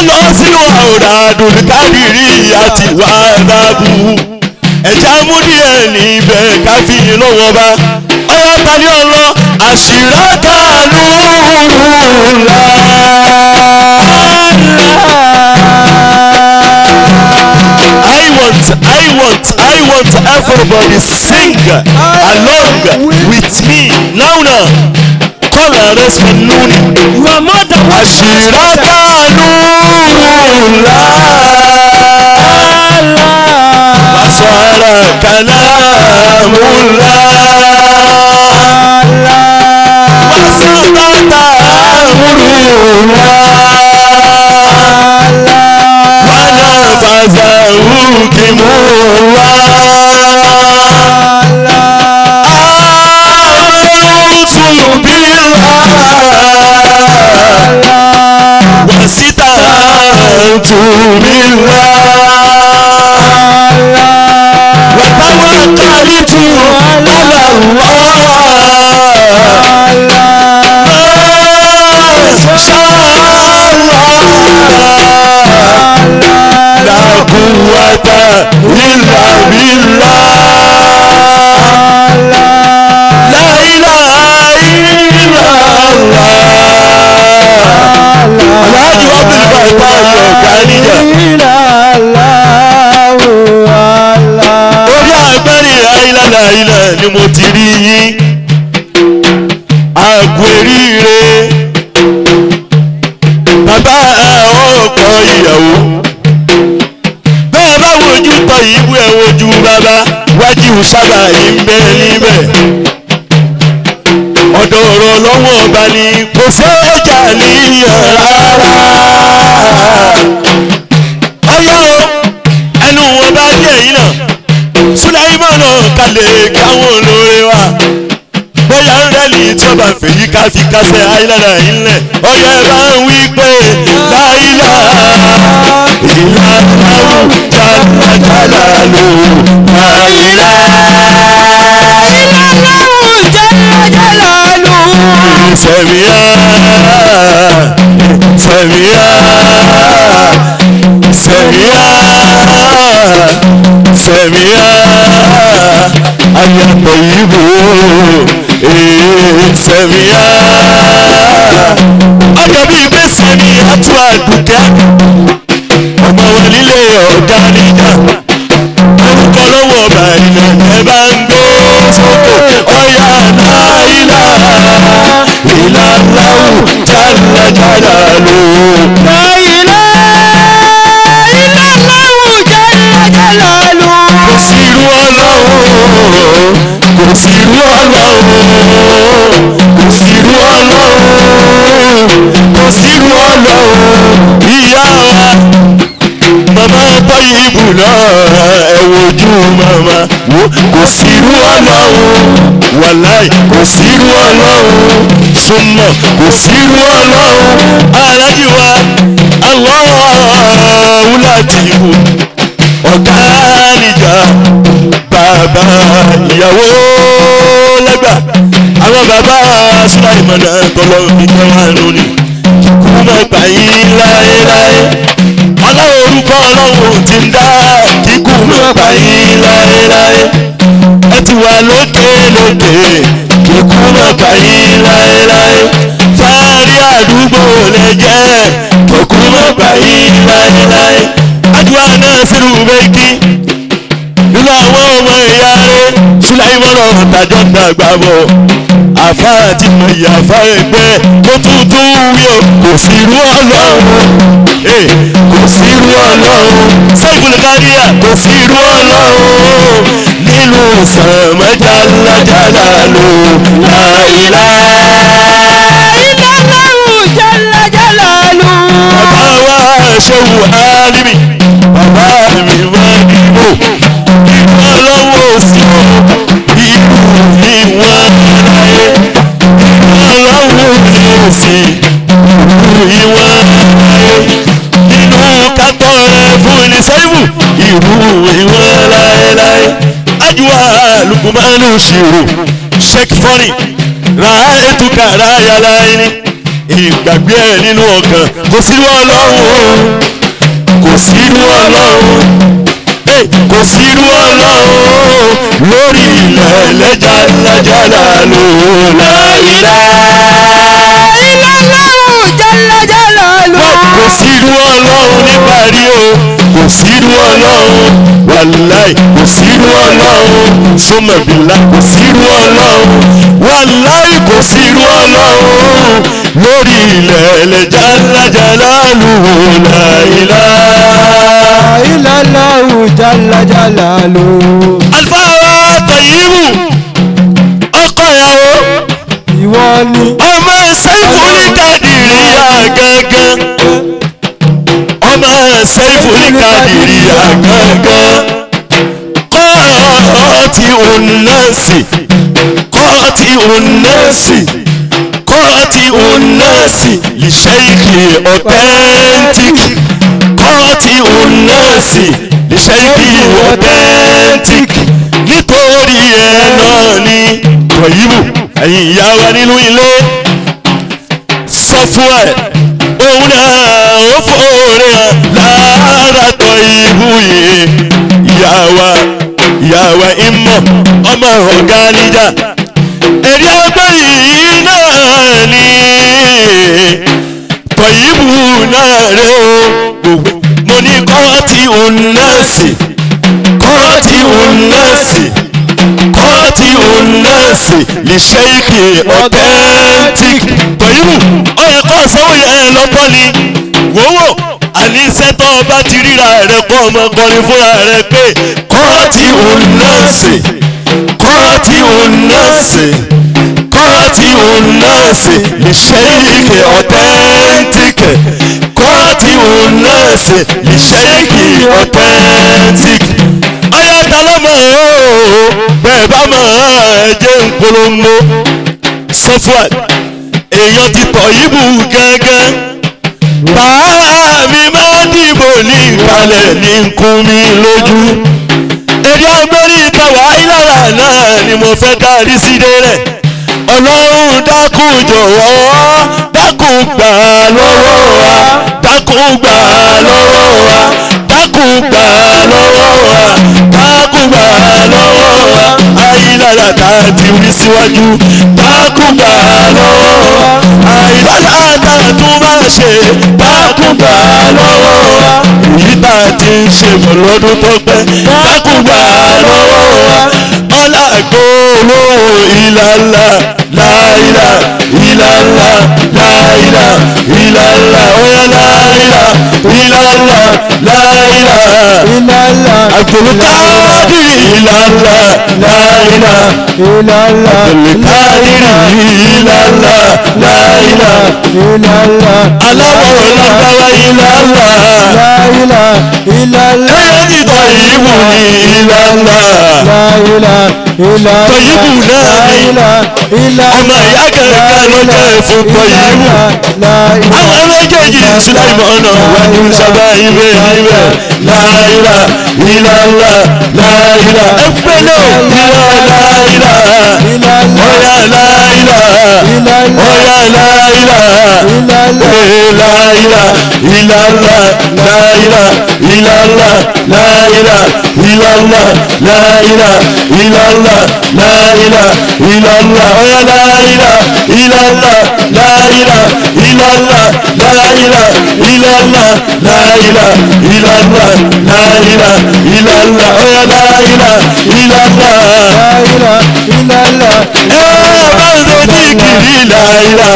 lọ sínú àwòrán àdùnkárìrì àti wàdàbù. Ẹ̀já mú díẹ̀ níbẹ̀ ká fi lọ́wọ́ bá. Ọyá ta ni ọlọ àṣírà kánú ńlá. I want everybody sing along with me now now. Call and respond lónìí. You are more than what you Àṣírà kánú ńlá. Sọ̀rọ̀ kàlámù ńlá. Wàsíbàtà àmúrù ńlá. Wàlá fàzà òkèmù ńlá. Àmọ́tù bílà. Wàsítà bílà. وتوكلت على الله ما شاء الله لا قوة إلا بالله لا إله إلا الله الحاج عبد الفتاح يوكانيجا orí agbẹ́rìn àìlànà ilẹ̀ ni mo ti rí yín àgọ́ eríire bàbá ọkọ ìyàwó bẹ́ẹ̀ bá wojú tọ ìbú ẹ̀ wojú bàbá wájú sábà ń bẹ níbẹ̀ ọ̀dọ̀ ọ̀rọ̀ lọ́wọ́ ọba ni kò sẹ́jà níyàn rárá ọyá o ẹnu wọn bá díẹ̀ yìí náà sulaimana kalẹ̀ káwọn olóore wa bóyá ń rẹ́lì tí ọba fèyí ká fi kásẹ̀ àìlára ilẹ̀ ọyẹ bá ń wí pé láìlà ìlànà jàlá lò láìlà sẹ̀míà sẹ̀míà sẹ̀míà sẹ̀míà ayàtọ̀ ìbò sẹ̀míà. Ọjọ́ bíi pé sẹ̀míà tún àdùkẹ́ ọmọ wọn nílé ọ̀gá níjà orúkọ lọ́wọ́ ọba ilẹ̀ ẹ bá ń gbé sókè ọ̀yà láìlà ìlàláwù jálajàlá lò. Kò sí irú ọlọ́run, kò sí irú ọlọ́run, kò sí irú ọlọ́run, kò sí irú ọlọ́run. Ìyá wa màmá tọ́ ìbù náà ẹ wojú màmá wò kò sí irú ọlọ́run wàláì kò sí irú ọlọ́run súnmọ́ kò sí irú ọlọ́run alájí wa Allahu Latifu ọ̀gá níjà bàbá ìyàwó lẹ́gbà àwọn bàbá Sulaimana tọ́lọ́ fi kẹ́wàá lónìí kíkú má gbà yín láéláé ọlọ́run orúkọ ọlọ́run ti ń dá kíkú má gbà yín láéláé ẹ ti wà lókè lókè kíkú má gbà yín láéláé fáárí àdúgbò lẹ jẹ́ kíkú má gbà yín láéláé àdúrà náà sírù bẹ́ẹ̀kì nínú àwọn ọmọ ìyá rẹ̀ Sulaimana tàjọ́ dàgbà bọ̀ àfa àti mọ̀yà àfa ẹgbẹ́ tó tuntun wí o kò sí irú ọlọ́run kò sí irú ọlọ́run sẹ́gun káríà kò sí irú ọlọ́run nínú sàmẹ́jàlájàlá ló láìlá. Bàbá wa ṣòwò álímì bàbá mi máa dìbò ìwọ lọ́wọ́ sí o irú ìwọ̀n láyé ìwọ lọ́wọ́ sí irú ìwọ̀n láyé nínú kátó rẹ̀ fún ní sẹ́yìnbù irú ìwọ̀n láyéláyé ajuwa lukumanu ṣirò sheik fọ́nì ra ètùkà ráyà láyé ní ìgbàgbé ẹ̀ nínú ọkàn kò sí ọlọ́run o. sírú Ọlọ́run, kò sírú Ọlọ́run lórí ilẹ̀ lẹ́jà lájàlá ló láyìlá. Kò sírú Ọlọ́run ní parí o, kò sírú Ọlọ́run wàláì, kò sírú Ọlọ́run sọmọbìlá, kò sírú Ọlọ́run wàláì, kò sírú Ọlọ́run lórí ilẹ̀ ẹlẹ́jà lájàlá ló láyìlá. Ìlàláwù jálajàlá lò. Alifáwa Tọ̀yìnbù ọkọ ìyàwó Ìwọ ni ọmọ sẹ́fúnì kàdìríyà gángan, ọmọ sẹ́fúnì kàdìríyà gángan, kọ́ọ̀tì ònàṣì, kọ́ọ̀tì ònàṣì, kọ́ọ̀tì ònàṣì lìṣẹ́ìkì authentic, kọ́ọ̀tì ònàṣì lìṣẹ́ìkì authentic. Nítorí ẹ̀ náà ni Tọ̀yìnbù, ẹ̀yin ìyá wa nínú ilé, sọ fún ẹ òun náà ó fòrè lára Tọ̀yìnbù yìí. Ìyá wa, ìyá wa ìmọ̀ ọmọ ọ̀gá níjà ẹ̀rí ọgbọ́n yìí náà ni Tọ̀yìnbù náà rẹ̀ o. Mo ní kọ́ọ̀tì ònàṣì, kọ́ọ̀tì ònàṣì, kọ́ọ̀tì ònàṣì lè ṣe ìkè authentic. Tọ̀yìnbù ọ̀yẹ̀ kọ́ sanwó yẹn lọ́pọ̀ ni wòwò àní sẹ́tọ̀ ọba ti ríra rẹ̀ kọ́ ọmọ kọrin fúnra rẹ̀ pé kọ́ọ̀tì ònàṣì, kọ́ọ̀tì ònàṣì, kọ́ọ̀tì ònàṣì lè ṣe ìkè authentic, kọ́ọ̀tì ònàṣì lè ṣe ìkè authentic. Ọyá ta ló mọ̀ ọ́ bẹ́ẹ̀ bá mọ̀ ẹ́ jẹ́ ń polongo sọ́fúà èèyàn ti Tọ̀yìnbù gángan. Bàá mi máa dìbò ní ìkàlẹ̀ ní nkún mi lójú. Èrè agbórí ìtawà ìlara náà ni mo fẹ́ kárí sí délẹ̀. Ọlọ́run dákun jọ̀wọ́, dákun gbà lọ́wọ́ wa, dákun gbà lọ́wọ́ wa, dákun gbà lọ́wọ́ wa, dákun gbà lọ́wọ́ wa. Àìlára tá a ti wí síwájú, dákun gbà lọ́wọ́ wa. Àìlára tá a tún bá ṣe, dákun gbà lọ́wọ́ wa. Èyí tá a ti ń ṣe mọ̀ lọ́dún tó pẹ́, dákun gbà lọ́wọ́ wa. Ọlágbóró ìlàlà láìlà ìlàlà láìlà ìlàlà ọ̀yà láìlà ìlàlà láìlà ìlàlá Abdulkadir ìlàlà láìlà ìlàlá Abdulkadir ìlàlà láìlà ìlàlá aláwọ̀ lágbára ìlàlà láìlà ìlàlá ẹ̀yẹ́ Tọ̀yìnbù ní ìlàlà láìlà ìlàlá Tọ̀yìnbù náà ni láìlà ìlàlá ọmọ ìyá kankan ló jẹ́ fún Tọ̀yìnbù. Àwọn méjèèjì Sùláìmọ̀nà wà ní sábà ibẹ̀ níbẹ̀ láìlà ìlàlà láìlà ẹgbẹ́ náà ìlà láìlà ọ̀yà láìlà ọ̀yà láìlà ee láìlà ìlàlà láìlà ìlàlà láìlà ìlàlà láìlà ìlàlà láìlà ìlàlà ọ̀yà láìlà ìlàlà láìlà ìlàlà láìlà ìlàlà láìlà ìlàlà láìlà ìlàlà ọ̀yà láìlà ìlàlà. láìlà ìlàlá Ẹ bá ń ṣe díkìrì láìlà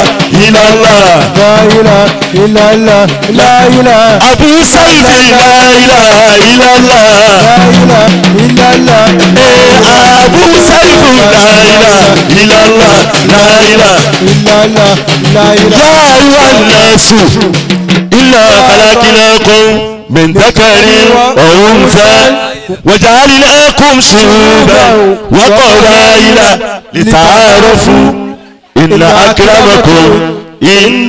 ìlàlà. láìlà ìlàlá láìlà Abu Saifi láìlà ìlàlà. láìlà ìlàlá Ee Abu Saifu láìlà ìlàlà láìlà. ìlàlá láìlà. يا أيها الناس إنا خلقناكم من ذكر وأنثى وجعلناكم شعوبا وقبائل لتعارفوا إن أكرمكم عند